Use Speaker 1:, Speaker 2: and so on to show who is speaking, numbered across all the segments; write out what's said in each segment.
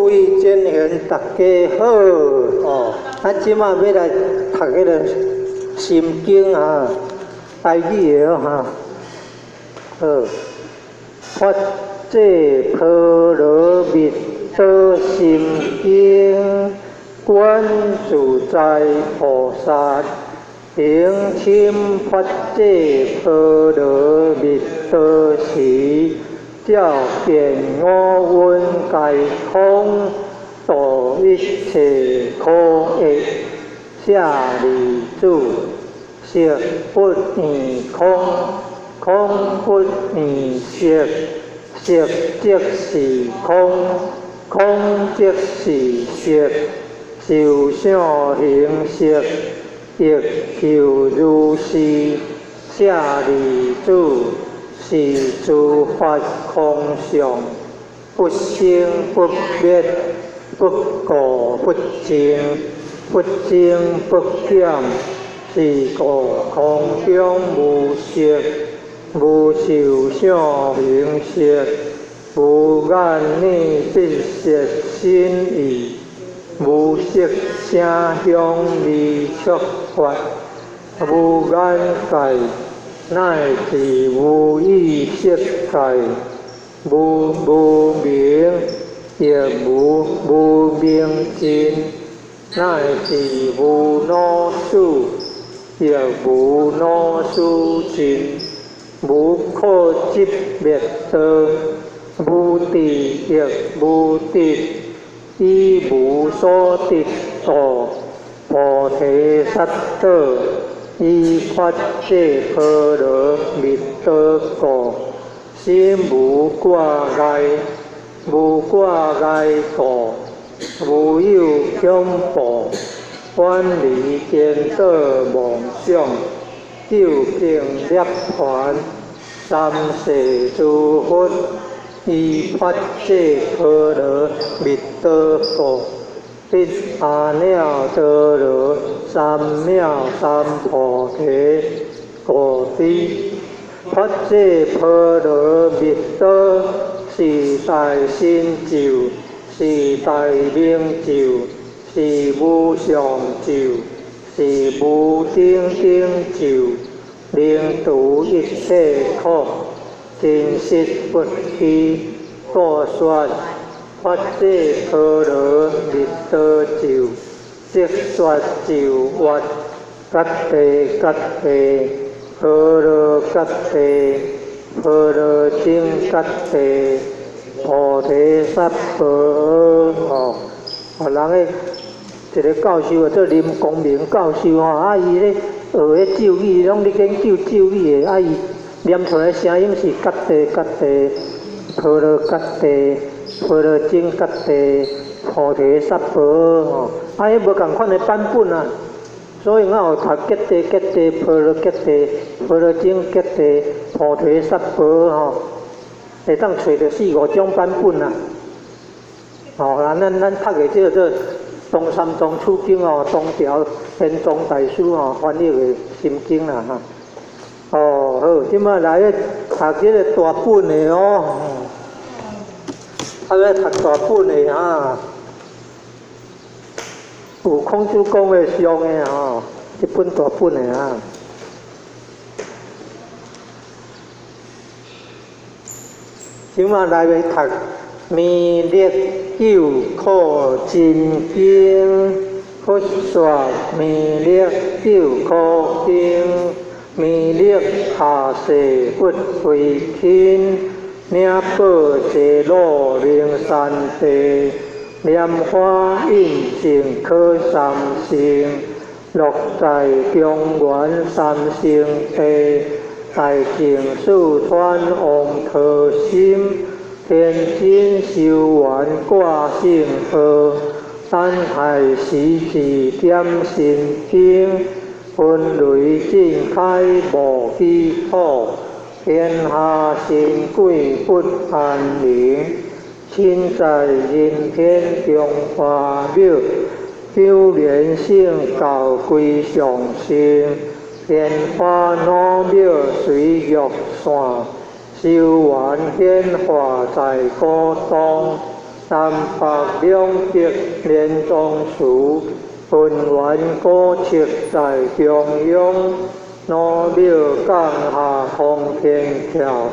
Speaker 1: 位真贤，大家好哦！啊，這馬欲來讀彼个《心經》啊，台語的哈。好，發這波羅蜜多心經，觀自在菩薩行深發這波羅蜜多時，照見五蘊皆空，度一切苦厄。舍利子，色不異空，空不異色，色即是空，空即是色，受想行識，亦復如是。舍利子，是諸法空相，不生不滅，不垢不淨，不增不減。是故空中無色，無受想行識，無眼耳鼻舌身意，無色聲香味觸法，無眼界，乃至無意識界，無無明，亦無無明盡，乃至無老死，亦無老死盡，無可執滅道，無智亦無得，以無所得故，菩提薩埵依發這波羅蜜多故，心無掛礙，無掛礙故，無有恐怖，遠離顛倒妄想，究竟涅槃，三世諸佛依發這波羅蜜多故，得阿耨多羅三藐三菩提果地。發這波羅蜜多是大神咒，是大明咒，是無上咒，是無頂頂咒，能除一切苦，真實不虛。故說發這波羅蜜多咒，即說咒曰：揭諦揭諦，波羅揭諦，波羅僧揭諦，菩提薩婆訶。吼，人彼一个教授叫做林光明教授吼，啊，伊咧學彼咒語，攏咧研究咒語的，啊，伊念出來聲音是揭諦揭諦，波羅揭諦，波羅僧揭諦，菩提薩婆訶吼，啊，彼無仝款的版本啊，所以我有讀揭諦揭諦，波羅揭諦，波羅僧揭諦，菩提薩婆訶吼，會當揣著四五種版本啊。吼，啊，咱讀的這個做唐三藏取經哦，唐朝玄奘大師吼翻譯的心經啦哈。哦，好，這馬來讀這个大本的哦，啊，欲讀大本的哈，有孔子公的像的吼，這本大本的啊。這馬來欲讀彌勒救苦真經，佛說彌勒救苦經，彌勒下誓不悔輕，領寶坐鹿鳴山地，蓮華印證可三乘，樂在中原三聖地，大淨四川王陀心，天津修緣掛聖號，等待時至點心燈，雲雷震開無虛土，天下神鬼不安寧。親在人天中華廟，九蓮聖教歸上乘，蓮華老廟隨玉散，修緣顯化在古東，南北兩極連莊慈，渾圓古冊在中央，祖廟降下通天橋，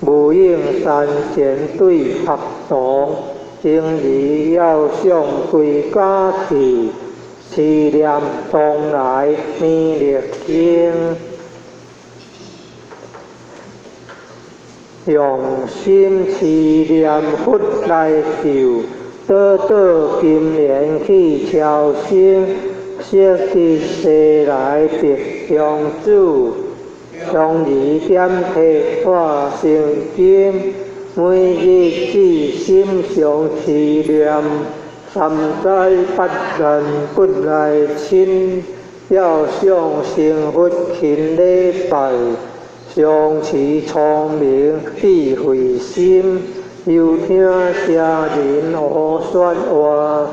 Speaker 1: 無影山前對合同，嬰兒遙想歸家去，持念東來彌勒經。用心持念佛來救，倒倒金蓮去超生，色得西來白香主，香兒點提化成金，每日至心常持念，三災八難不來侵，遙想成佛勤禮拜。常持聰明智慧心，猶聽邪人胡說話，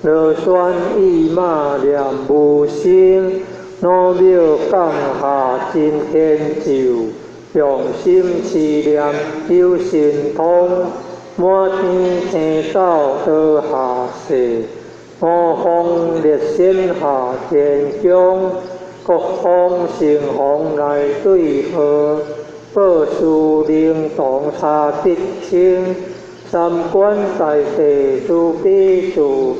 Speaker 1: 囉嗦意罵念無聲，祖廟降下真天咒，用心持念有神通，滿天星斗落下世，五方列仙下天宫。各方神皇來對號，報事靈童查得清，三官大帝慈悲慈，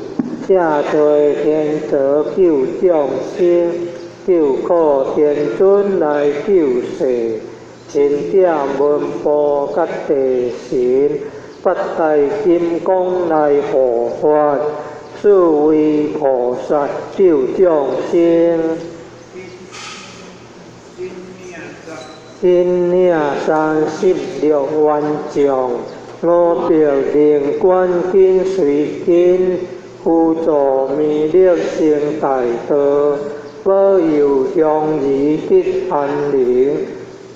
Speaker 1: 正對天道救眾生，救苦天尊來救世，钦點文部佮地神，八大金剛來護法，四位菩薩救眾生。金領36萬將，五百靈官緊隨跟，輔助彌勒成大道，保佑鄉兒得安寧。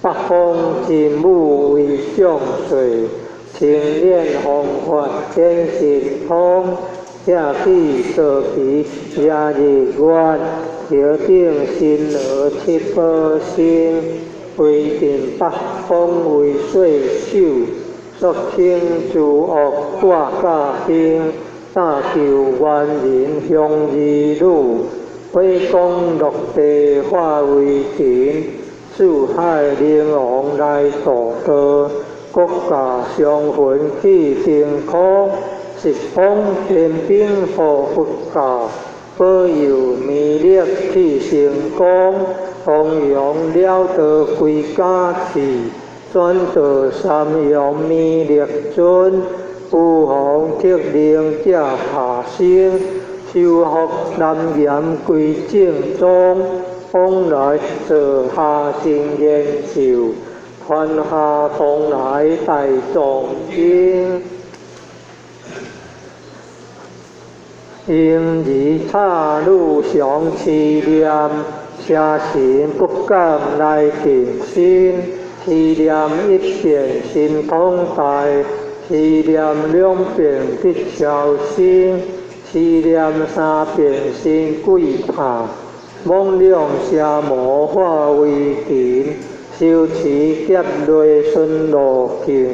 Speaker 1: 北方真武為將帥，青蓮弘法顯神通，正起坐騎夜日月，頭頂神羅七寶星。威震八方為世首，肅清諸惡掛甲兵，搭救萬人鄉兒女，火光落地化為塵，四海靈王來度道，國家雙魂去晴空，十方天兵護佛教，保佑彌勒去成功。弘揚了道歸家去，轉道三陽彌勒尊，有防鐵靈者下生，修復南岩歸正宗，往來做下真言咒，傳下東來大藏經。嬰兒插女常持念。邪神不敢來近身，持念一遍神通大，持念兩遍得超生，持念三遍神鬼怕，罔兩邪魔化為塵，修持劫內順路徑，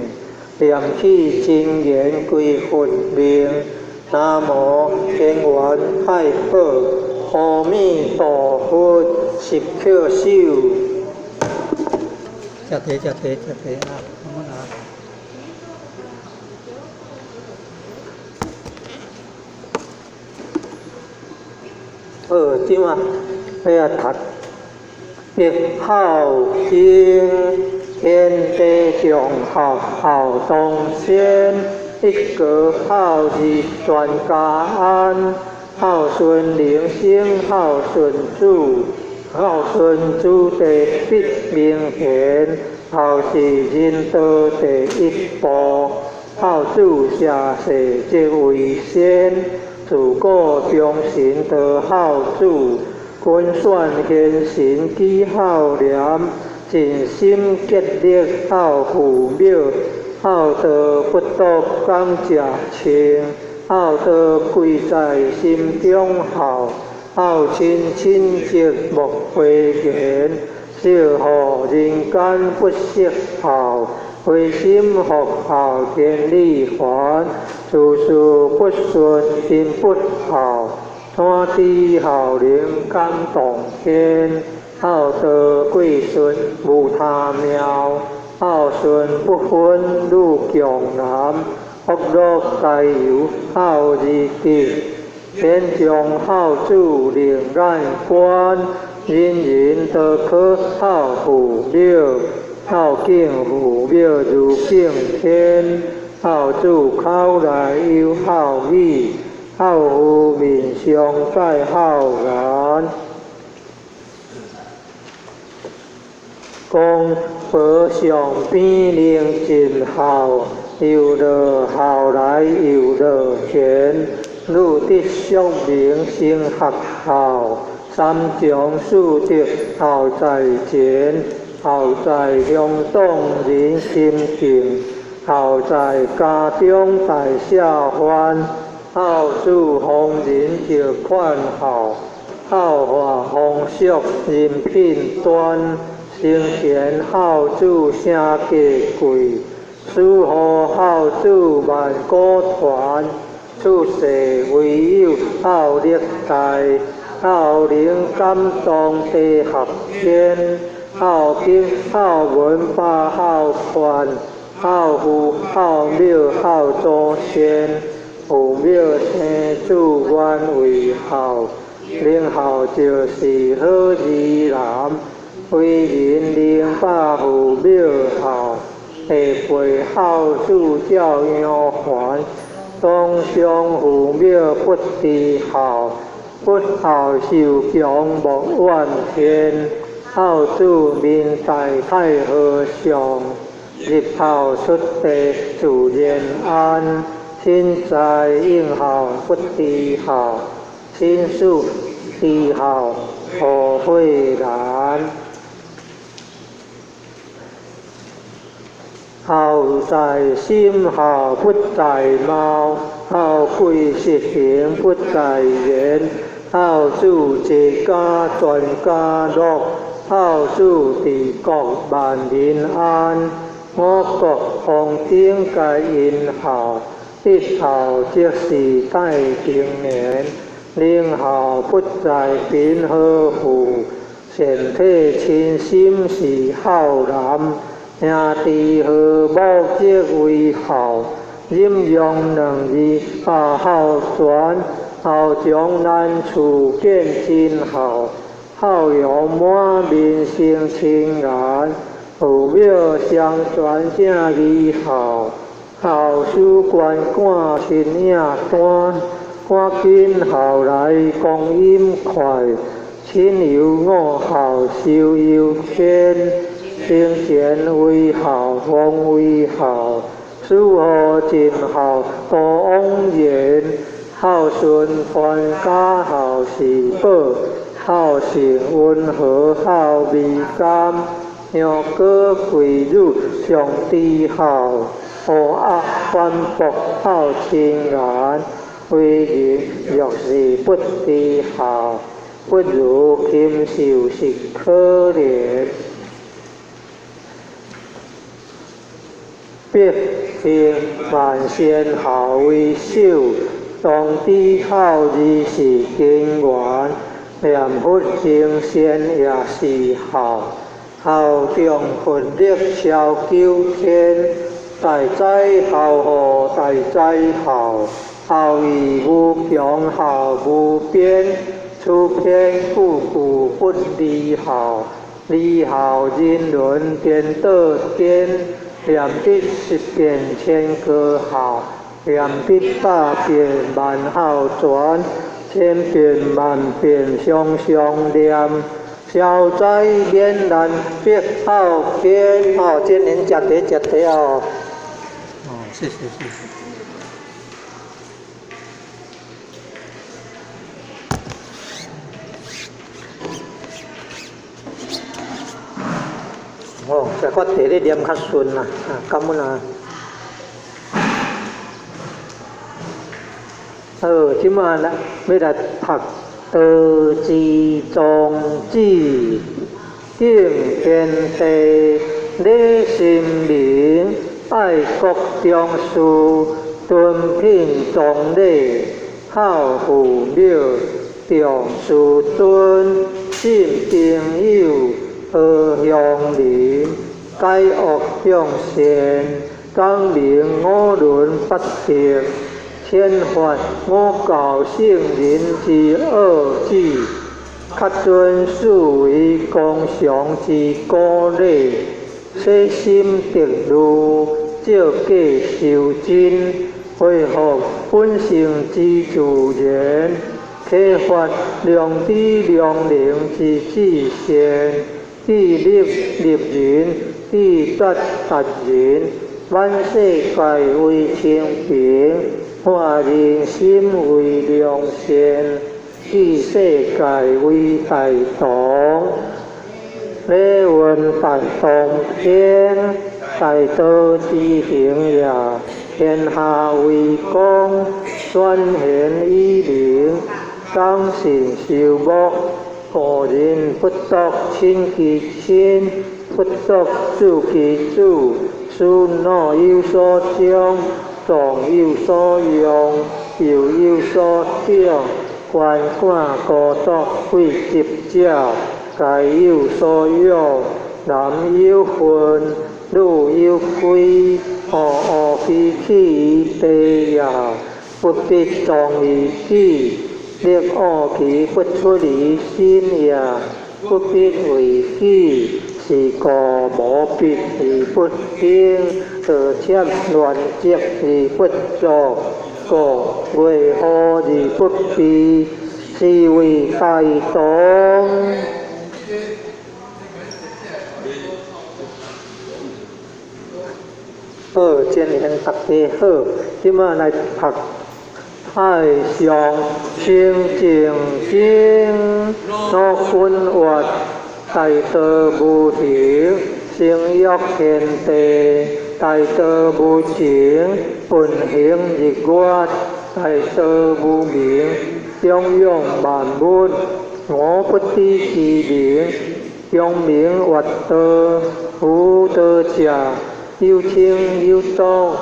Speaker 1: 念起真言歸佛命，南無天元太保。阿彌陀佛，十抾手。食茶，食茶，食茶啊！慢慢拿。好，这马要读《白孝经》，天地众孝孝东先，一个孝字全家安。孝順靈生孝順子，孝順子弟必明賢，孝是人道第一步。孝子下世即為先，自古忠臣多孝子，君選賢臣舉孝廉，盡心竭力孝父母，孝道不獨講食穿。孝道貴在心中孝，孝親親戚莫諱言，惜乎人間不識孝，回心復孝天理還，事事不順心不孝，山知孝能感動天，孝道貴順無他妙，孝順不分女強男，福樂皆由孝而得，天上孝子令眼觀，人人都可孝父母，孝敬父母如敬天。孝子口內有孝語，孝父面上帶孝顏。講和尚邊能盡孝，又落孝來又落錢。女得淑名先學孝，三從四德孝在前，孝在鄉黨人親近。孝在家中大孝範，孝子逢人就勸孝，孝化風俗人品端，生前孝子誠價貴，死後孝子萬古傳，處世唯有孝力大，孝能感動地合天，孝經孝文百孝勸。孝父孝母孝祖先，父母生子願為孝，能孝就是好兒男。為人能把父母孝，下輩孝子照樣還。當上父母不知孝，不孝受強莫怨天。孝子面大太和尚。日孝出地自然安，身在應孝不知孝，身死知孝何悔難？孝在心，孝不在貌，孝貴實行不在言，孝子齊家全家樂，孝子治國萬民安。我國方頂皆因孝，得孝則是太平年。能孝不在貧和富，善體親心是孝男。兄弟和睦則為孝，忍讓兩字把孝傳。孝將難處見真孝，孝養滿面生親顏。父母相傳正義孝，孝子觀看身影單，趕緊孝來光陰快，親友五孝壽悠天，生前為孝，方為孝，死後盡孝多枉然。孝順傳家孝是寶，孝性溫和孝味甘。娘哥貴女上知孝，烏鴨反駁孝親顏。為人若是不知孝，不如禽獸是可憐。百姓萬善孝為首，當知孝字是根源。念佛行善也是孝。孝中佛力超九天，大哉孝乎大哉孝，孝義無窮孝無邊，此篇句句不離孝，離孝人倫顛倒顛，念得十遍千個孝，念得百遍萬孝全，千遍萬遍常常念。消災免難必孝天哦，今年食茶食茶哦。哦，謝謝謝謝。哦，食較茶咧念較順啦，啊，感恩啊。好，這馬來欲來讀。道之宗旨，敬天地，禮神明，愛國重事，尊品庄禮，孝父母，重師尊，信朋友，和鄉鄰，解惡向善，講明五倫八德，遣發五教聖人之奧旨，恪遵四維公常之古禮，洗心滌慮，照過修真，恢復本性之自然，啟發良知良能之至善，致力立人，致達達人，滿世界為清平，化人心為良善，置世界為大同。禮運大同天，大道之行也，天下為公，選賢與能，長信修睦，古人不獨親其親，不獨子其子，使腦有所長，動有所用，幼有所長，觀看孤獨廢疾者，皆有所養。男有分，女有歸，烏烏非棄於地也，不必藏於己，力惡其不出於心也，不必為己，是故無必而不行，道賊亂積而不作，故為禍而不避，是謂大同。好，真緣大家好，這擺來讀太上清淨經，老君曰：大道無形，成約天地；大道無情，運行日月；大道無名，長養萬物。吾不知其名，長名曰道。夫道者，有清有濁，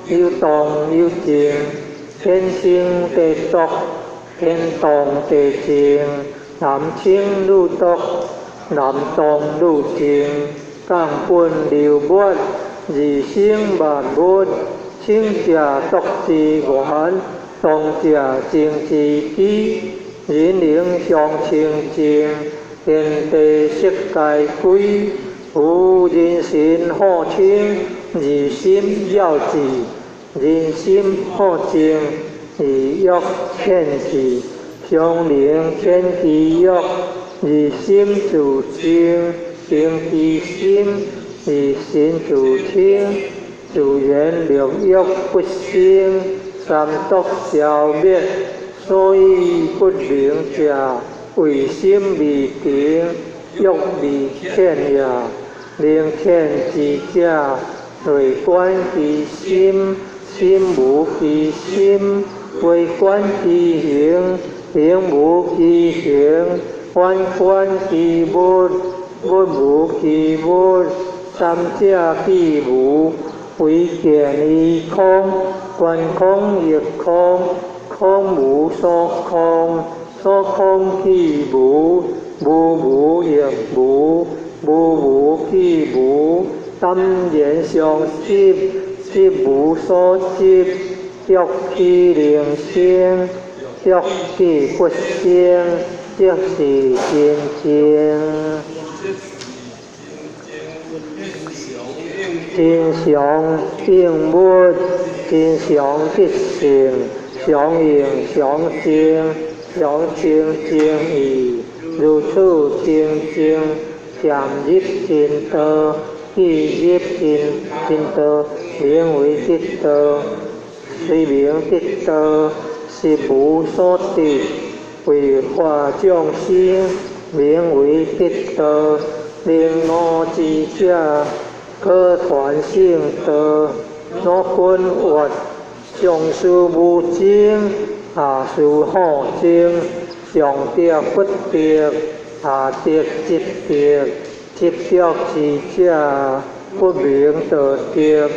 Speaker 1: 有動有靜，天清地濁，天動地靜，男清女濁，男動女靜，共本流物，而生萬物。清者濁之源，動者靜之基。人能相清淨，天地色皆歸。夫人心好清，而心了之；人心好靜，而欲遣之。常能遣其欲，而心自靜；靜其心，而心自清。自然六欲不生，三毒消滅。所以不明者，為心未定，欲未遣也。能遣之者，為觀其心，心無其心；為觀其行，行無其行；反觀其物，物無其物。三者既無，唯見於空，觀空亦空，空無所空，所空既無，無無亦無，無無既無，淡然相執，執無所執，欲既能生，欲既不生，即是真正。真常應物，真常即性，常應常靜，常清淨義，如此清淨，漸入真道，既入真道，名為得道。雖名得道，實無所得，為化眾生，名為得道。能悟之者，可傳聖道。老君曰：上師無證，下師好證。上得不得，下得即得。執著之者，不名道得。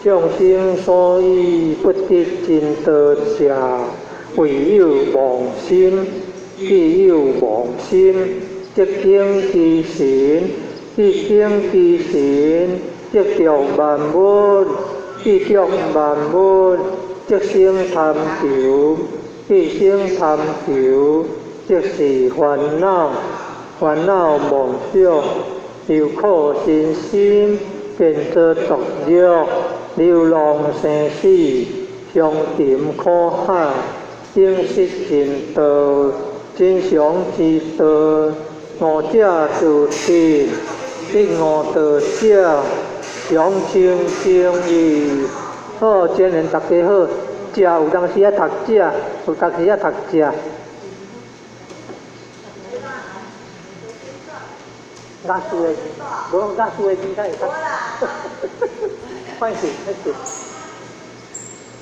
Speaker 1: 眾生所以不得真道者，唯有妄心。既有妄心，則境之神；既境之神，則著萬物；既著萬物，則生貪求；既生貪求，則是煩惱。煩惱妄想，由苦身心，變做毒藥，流浪生死，相沉苦海，永失真道，真常之道。悟者自得，得悟道者，常清淨義。好，真言大家好，食有當時愛讀食，有當時愛讀食。雅思的字，無雅思的字才會較。歹勢，歹勢。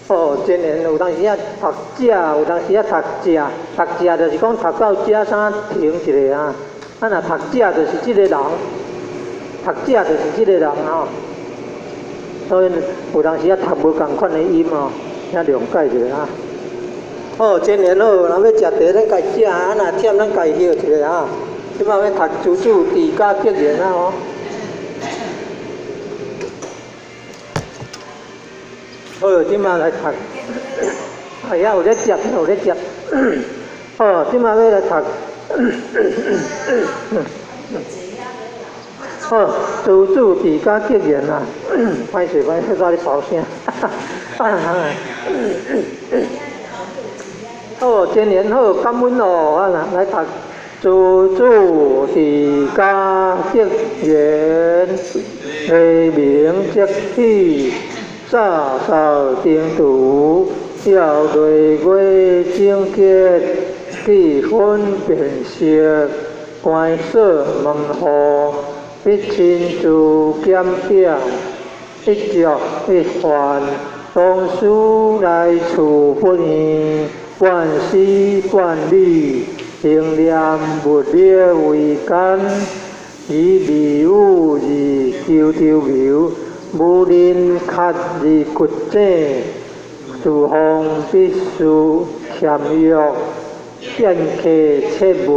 Speaker 1: 哦，真言有當時愛讀食，有當時愛讀食，讀食就是講讀到遮啥停一下啊。啊，若讀者就是這个人，讀者就是這个人吼。所以有當時仔讀無仝款的音哦，請諒解一下啊。好，真言好，若欲食茶，咱家食啊；若忝，咱家歇一下啊。這擺欲讀諸子治家格言啊吼。好，這擺來讀。哎呀，有咧食，有咧食。好，這擺欲來讀。好，諸子治家格言啊，歹勢歹勢，煞咧咆聲。好，真言好，感恩哦，啊，來讀諸子治家格言，黎明即起，灑掃庭廚，要內外整潔，去粉辨色，關鎖門戶，必親自檢點，一粥一飯，當思來處不遠，半絲半縷，凝念物力為干，以美物而求求求，無寧渴而掘井，廚房必須儉約，見客切勿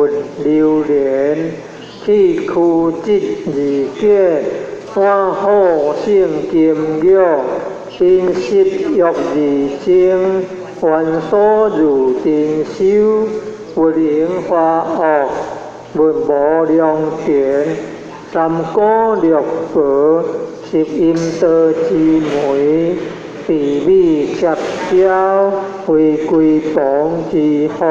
Speaker 1: 流連，去曲折而潔，碗好勝金玉，飲食欲而精，繁瑣如珍饈，勿盈華惡，勿無良田，三姑六婆，十陰道之媒，地米切蕉，為歸房之福，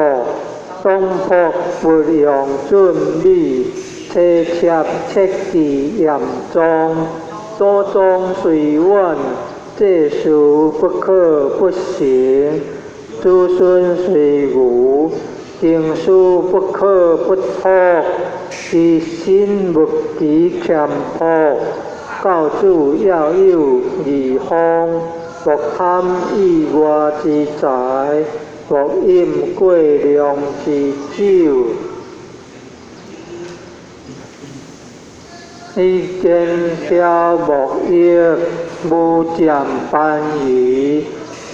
Speaker 1: 當卜勿用準米，妻妾切忌嚴重，祖宗雖遠，這事不可不行；子孫雖愚，經書不可不託。其心勿忌儉樸，教子要有義方，莫貪意外之財，莫飲過量之酒。以肩挑木役，無佔番禺，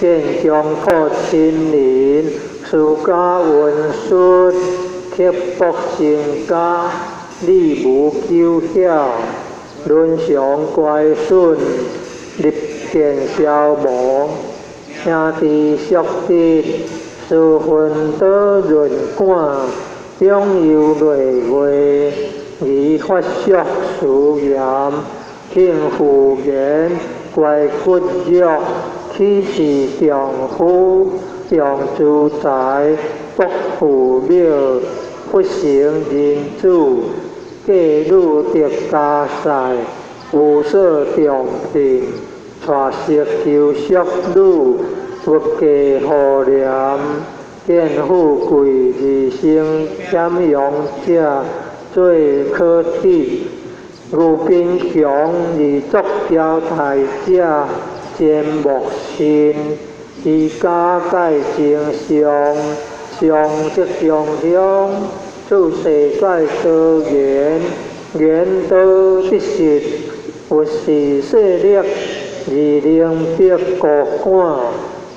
Speaker 1: 見強苦親鄰，私家文書，刻薄成家，禮無糾曉，倫常乖順，日漸消亡。兄弟相得，私分多潤管，長幼累月，而發俗思言，聽婦言，乖骨肉，豈是丈夫？重資財，薄父母，不成人子，嫁女得家婿，無所重聘，娶色求淑女，勿嫁婦廉，見富貴而生儉容者，最可恥。如貧窮而作嬌態者，賤莫信。居家蓋正上，上則上鄉，處世蓋多言，言多必失。佛是勢力，二能逼孤赶，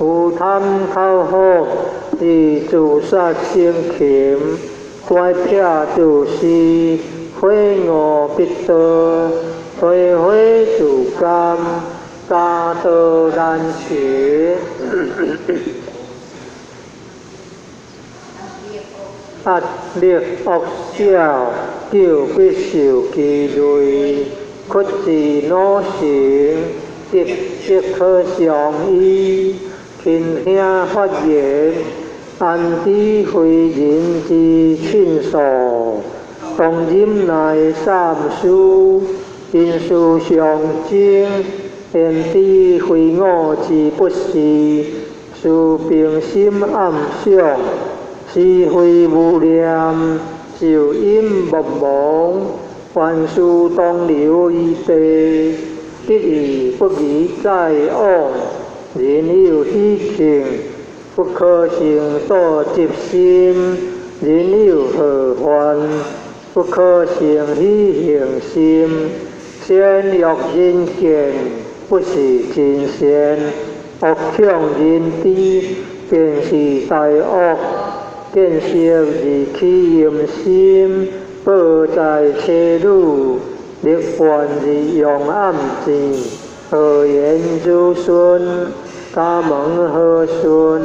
Speaker 1: 有贪口福，二自殺生擒，乖癖自私，火五必多，推火自甘，家道難持。壓力惡小，久必受其累，屈智腦成，得則可相依，勤聽發言，安知非人之親屬？當忍耐三思，因事相爭，焉知非我之不是？思平心暗想，是非無念，受陰莫忘，凡事當留餘地，得意不宜再往。人有喜慶，不可生妒嫉心；人有禍患，不可生喜行心。善惡人見，不是真善；惡強人知，便是大惡。見色而起淫心，報在妻女，力願而用暗錢，何言子孫？家門何順？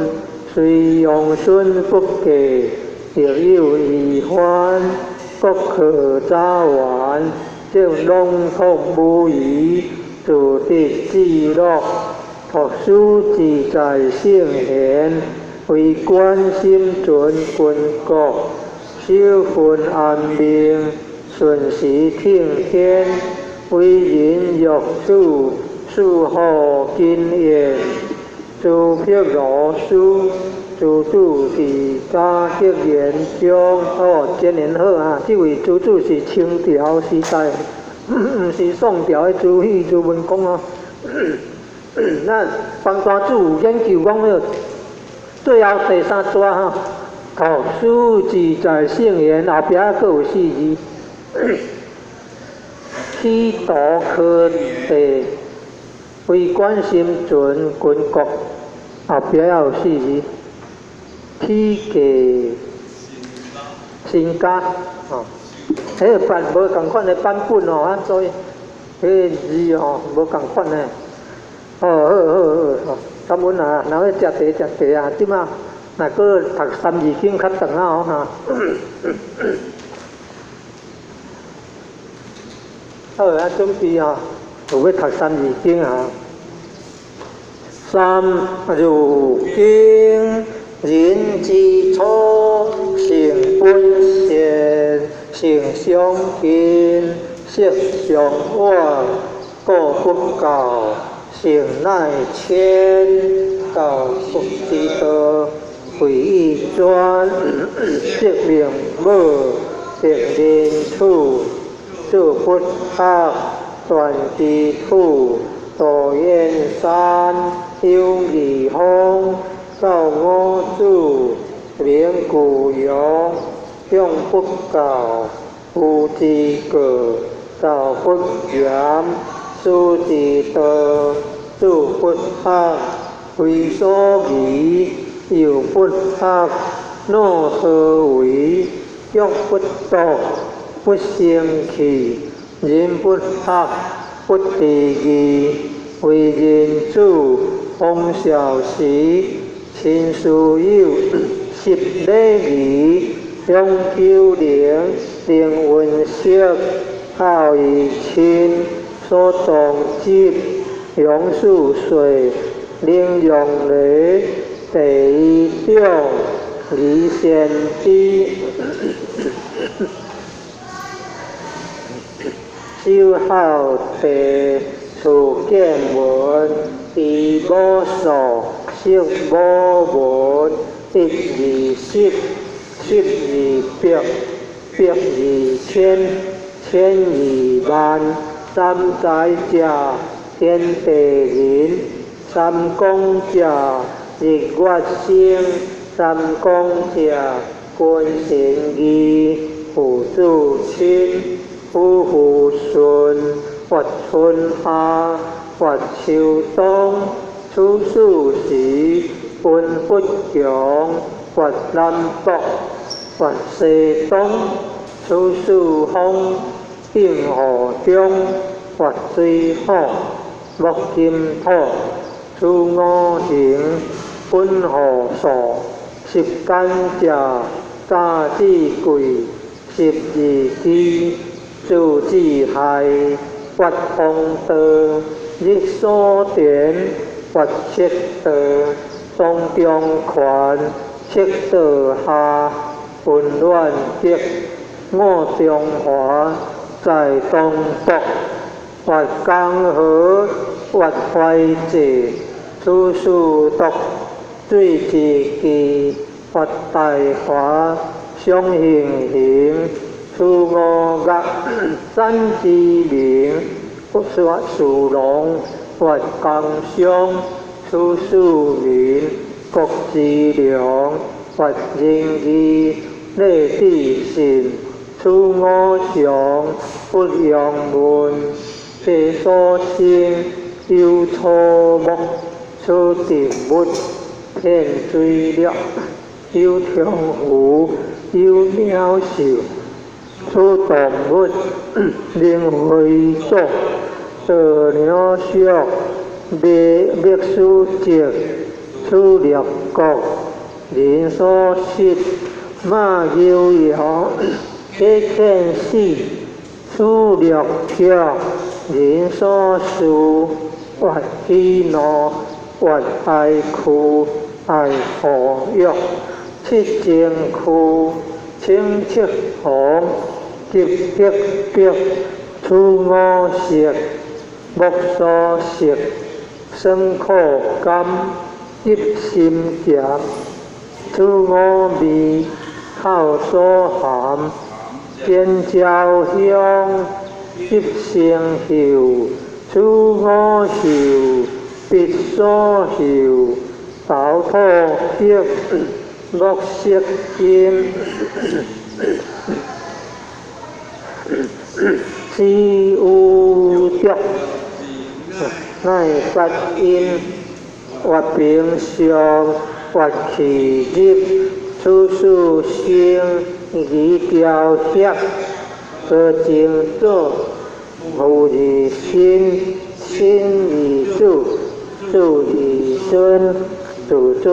Speaker 1: 雖用孫不嫁，亦有遺患，國可早完，則朗托無餘，自得自樂，託施自在聖賢。為官心存君國，守分安命，順時聽天，為人若子，事好謹言。朱碧羅斯，朱子佇嘉德元中，哦，真緣好啊！這位朱子是清朝時代，毋是宋朝的朱熹、朱文公哦。咱方大子有研究講彼個。最後第三段吼，託施自在聖賢，後壁閣有四字，起徒科第，為官心存君國，後壁還有四字，起家身家，吼，彼个版無仝款的版本哦，啊，所以彼个字吼無仝款的。哦，好好好，吼。感恩啊，若欲食茶食茶啊，這馬若閣讀三字經較長啊哦哈。好啊，準備啊，有欲讀三字經啊。三字經，人之初，性本善，性相近，習相遠，故不教。性乃遷，教不之道，貴以專。則明母，得人處，做不學，斷之土。道遠山，有義方，教五子，名俱揚。養不教，父之過；教不嚴，師之道。子不學，非所宜；幼不學，腦何為？欲不篤，不成器。人不學，不知義。為人子，方孝時。親師友，習禮儀。養九齡，能文飾。孝義親，所當執。養四歲，能讓梨。第一長，禮先知。守孝弟，處見聞。知母數，識母文。一二十，十二百，百二千，千二萬。三才者，天地人；三光者，日月星；三光者，君臣義。父子親，夫婦順。活春夏，越秋冬，此四時，分不窮，越南北，越西東，此四方，應河中，越水火，木金土，此五行，本河數，十干者，早至癸，十二支，子至亥，越風道，日所田，越赤道，當中權，赤道下，溫暖極，五中華，在東北，越江河，越懷濟，此四篤，水之基，越大華，雙行行，此五岳，山之名，越四龍，越江商，此四民，國之良，越仁義，禮智信，此五常，不陽門，地所生，有草木，此植物，遍水略，有長湖，有鳥獸，此動物，靈會祖，道鳥屬，滅死籍，此六國，人所失，馬牛羊，皆見死，此六畜，人所飼，越喜怒，越哀哭，愛護欲，七情區，青赤紅，急黑白，此五色，目所食，酸苦甘，入心鹹，此五味，口所含，尖椒香，入聲嗅，此五嗅，鼻所嗅，頭吐血，目色金，此五濁，乃發音，越平常，越氣入，此四聲，語調協，多情祖，父而身，身而子，子而孫，子子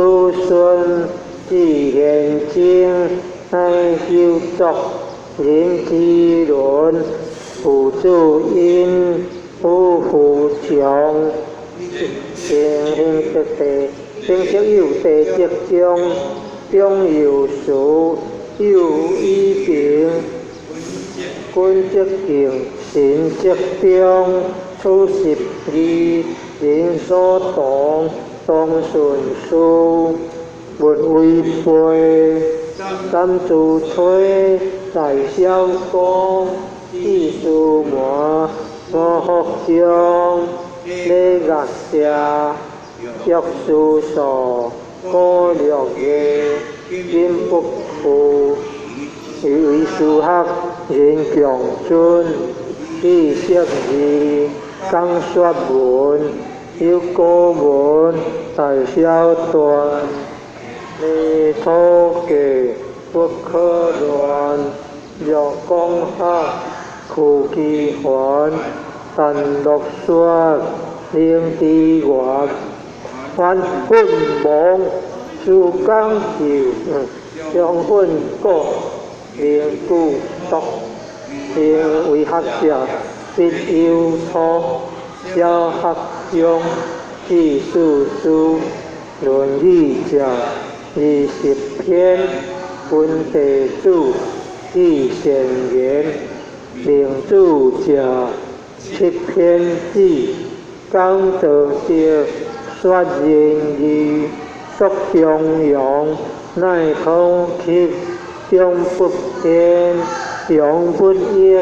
Speaker 1: 孫，至玄真，乃修作，人之倫，父子因，夫婦窮，行行則地，行則有地則中，中有時，有以平，君則敬，神則忠，此十二，人所同，當順事，勿違背，三自吹，大小公，四書門，五福中，禮樂社，玉書數，古六藝，金不負，為師學，人強尊，知識義，講說文，有古文，大小緞，禮土價，不可亂，若講學，苦其煩，但樂說，靈之源，反奮亡，思講究，相奮果，靈具篤，靈為學者，必有初，小學中，記四書，論語者，20篇，分弟子，記善言，明主者，七篇子，講道德，說仁義，說中庸，乃通習，中不偏，中不逆，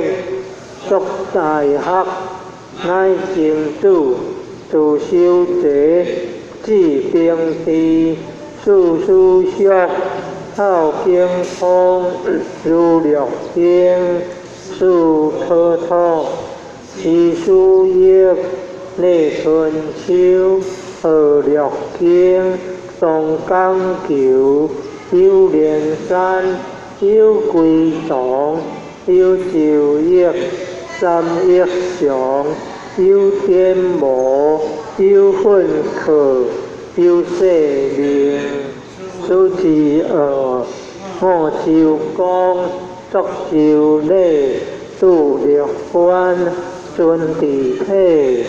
Speaker 1: 說大學，乃君子，自修齊，治兵治，事事熟，孝經通，如六經，事可托，其書易，禮春秋，何略經，宋江球，有連山，有歸藏，有周易，三益祥，有典無，有訓課，有世命，此之惡，五洲公，作周禮，杜略關，尊治體。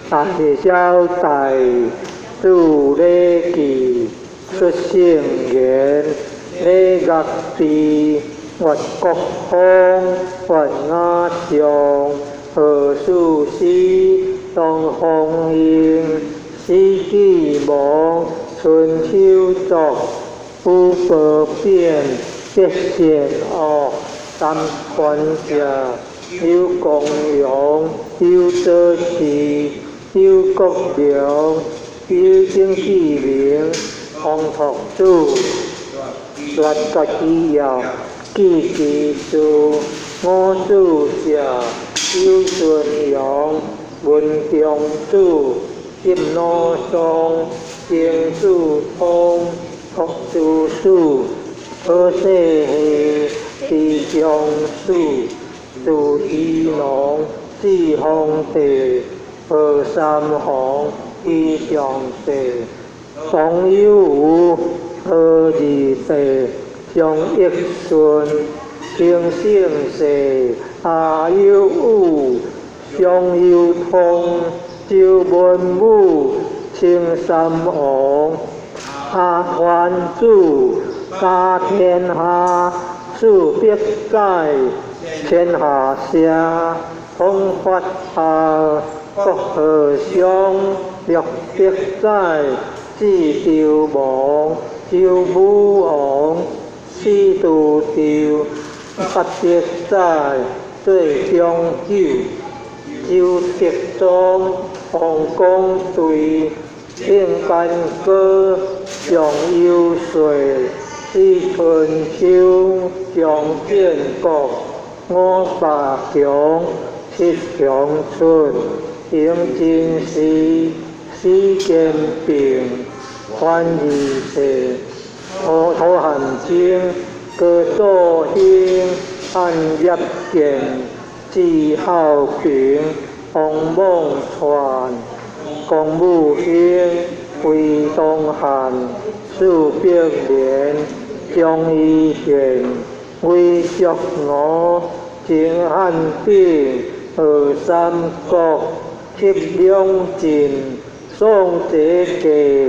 Speaker 1: 大小大，注禮記，出聖言，禮樂治，越國風，越雅上，何事師，東方英，史記亡，春秋作，武伯變，德善惡，三官者，有公陽，有左氏，有國良，有曾志明，王拓子，列國紀要，記其事，五子社，有孫陽，文中子，金老松，丁子通，拓子史，好世戏，李中史，朱熹农，志皇帝，何三皇，李上帝，王有无，何二帝，张益顺，清圣世，阿有武，张有通，周文武，清三王，阿团子，家天下，四百载，天下社，统发下，国和尚，六百载，智周王，周武王，四都周，八百载，最中久，周德宗，王公队，应干哥，张有岁，四春秋，张建国，五百强，七强出，应真师，史坚平，范二世，土土汉经，高祖兴，汉业建，季孝平，王孟传，龚武兴，魏东汉，四百年，张一宪，魏卓吾，秦汉鼎，何三国，七两晋，宋哲杰，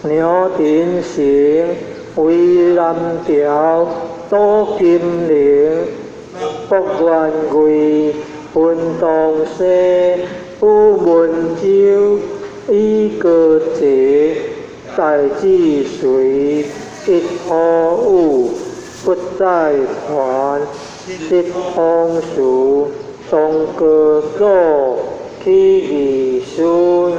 Speaker 1: 梁廷成，魏南朝，左金陵，郭元贵，文东西，武文州，李高济，戴志隋，一何武，不在团，失风俗，宋高祖，起义孙。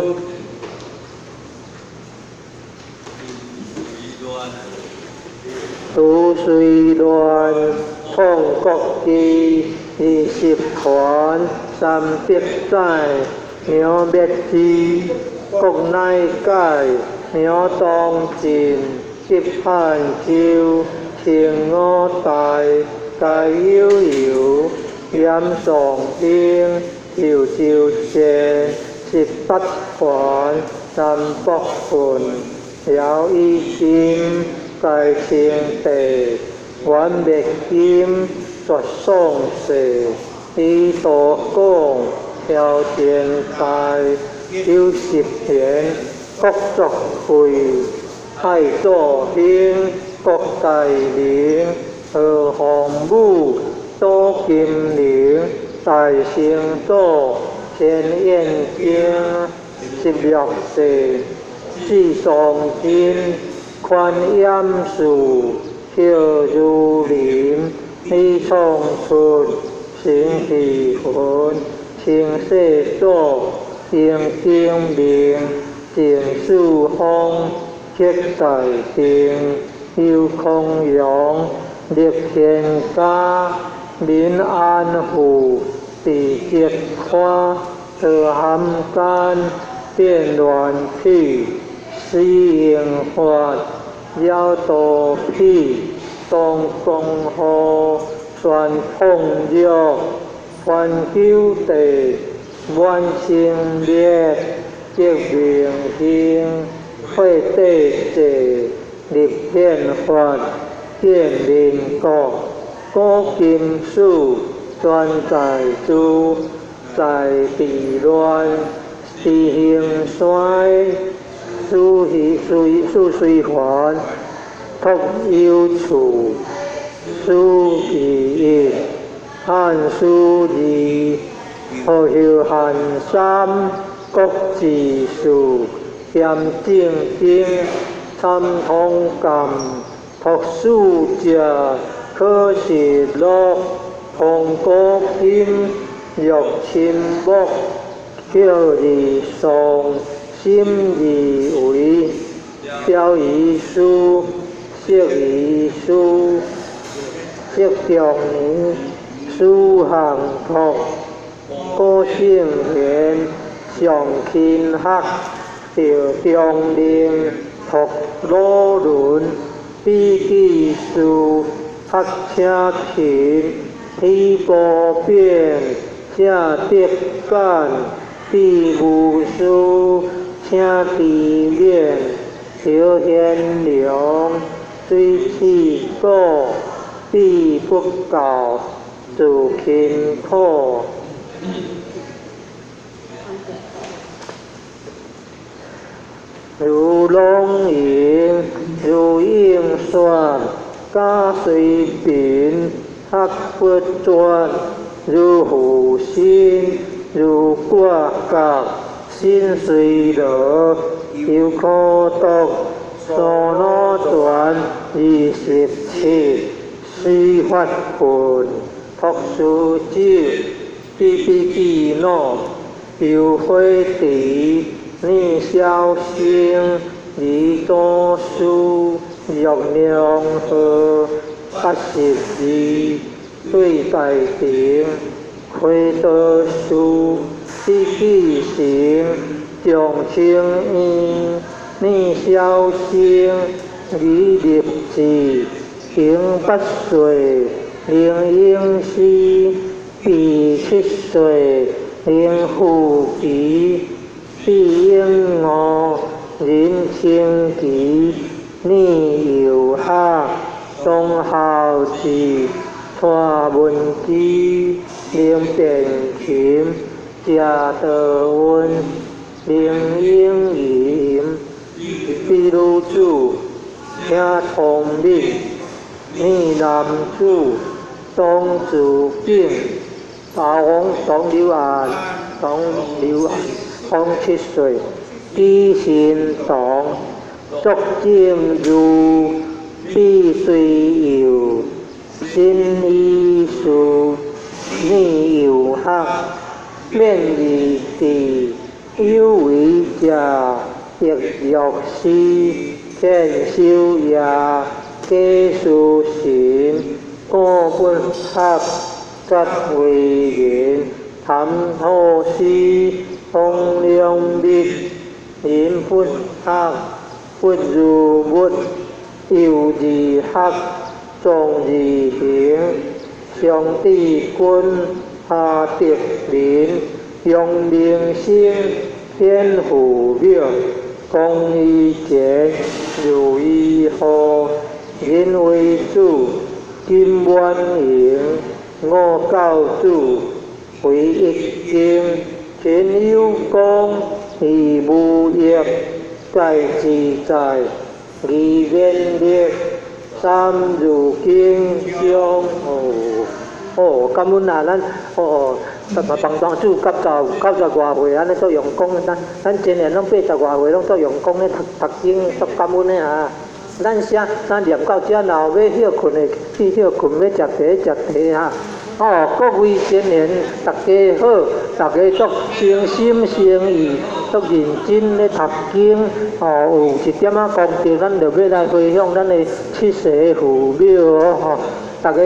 Speaker 1: 杜随乱，创国志，20团，300载，梁灭之，国乃解，梁东晋，吉汉州，清五代，该有由，严宋兴，潮州县，18团，南北郡，姚以金，该清帝，元灭金，绝宋世，李道广，萧前代，90年，国作会，爱祖兴，国大明，何洪武，左金陵，大成祖，千燕京，16世，四松金，宽严寺，叶如林，李创出，陈喜魂，清世祖，英景明，郑世峰，克大定，邱康阳，立天家，民安富，地质宽，得含间，变乱起，死应法，了道体，当功夫，全痛药，环球地，满生灭，即明行，会地济，立宪法，建民国，古今史，全在诸，在治乱，时兴衰，四随四随环，托有处，书记一，汉书二，何后汉三，国志四，咸正经，参通鉴，托书者，可实录，通古今，若亲目，孝而丧，心而为，表仪师，释仪师，释中年，书行托，古圣贤，上勤学，赵中令，托鲁伦，笔记事，学请勤，喜无变，谢德简，比无私，请知勉，萧贤良，水气古，比不教，自勤苦。如龙吟，如应算，假随贫，学不专，如负心，如挂角，心随劳，犹可读，苏老传27，水发困，托书酒，比比记脑，游火池，念小生，李祖师，玉娘河，82，对大庭，开道士，李继成，张清院，念小生，李立志，平8岁，林英诗，毕7岁，林富奇，毕英五，林清奇，念佑学，张孝志，蔡文姬，林变琴，谢德温，林英仪，比女子，请聪明，念男子，董子敬，阿王董刘安，董刘安7岁，李新堂，卓正如，毕随佑，新医师，念佑学，免义智，有为者，易药师，天修业，假书神，古不学，觉为人，谈吐师，方良密，人不学，不如物，幼而学，壮而行，上智君，下德仁，扬名声，天父庙，公于前，如于后，人为主，金满盈，五教主，为一经，陈有功，义无业，在自在，义免力，三字经上哦哦，感恩啊！咱哦，房东主甲到90外岁，按呢做用功，咱今年攏80外岁，攏做用功咧读读经，足感恩的啊！咱写咱念到遮，若有欲歇睏的去歇睏，欲食茶食茶哈。哦，各位青年，大家好，大家足誠心誠意，足認真咧讀經，哦，有一點仔功德，咱就欲來回向咱的七世父母吼，逐家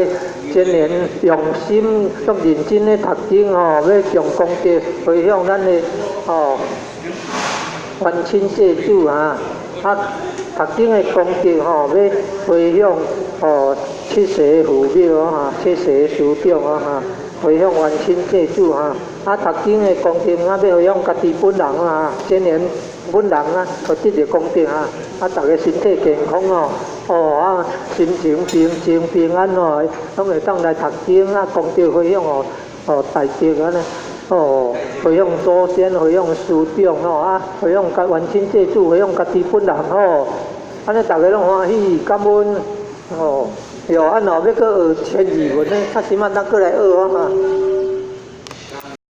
Speaker 1: 真年用心足認真咧讀經吼，欲將功德回向咱的吼冤親債主啊，啊，讀經的功德吼，欲回向吼七世父母哈，七世師長啊哈，回向冤親債主哈，啊，讀經的功德啊，欲回向家己本人啊，真年本人啊，會得著功德啊，啊，逐家身體健康哦，哦啊，心情平靜平安哦，攏會當來讀經啊，功德回向哦，哦大德按呢，哦，回向祖先，回向師長吼啊，回向家冤親債主，回向家己本人吼，按呢逐家攏歡喜感恩哦，喲，啊若欲閣學千字文呢，較時慢咱閣來學啊哈。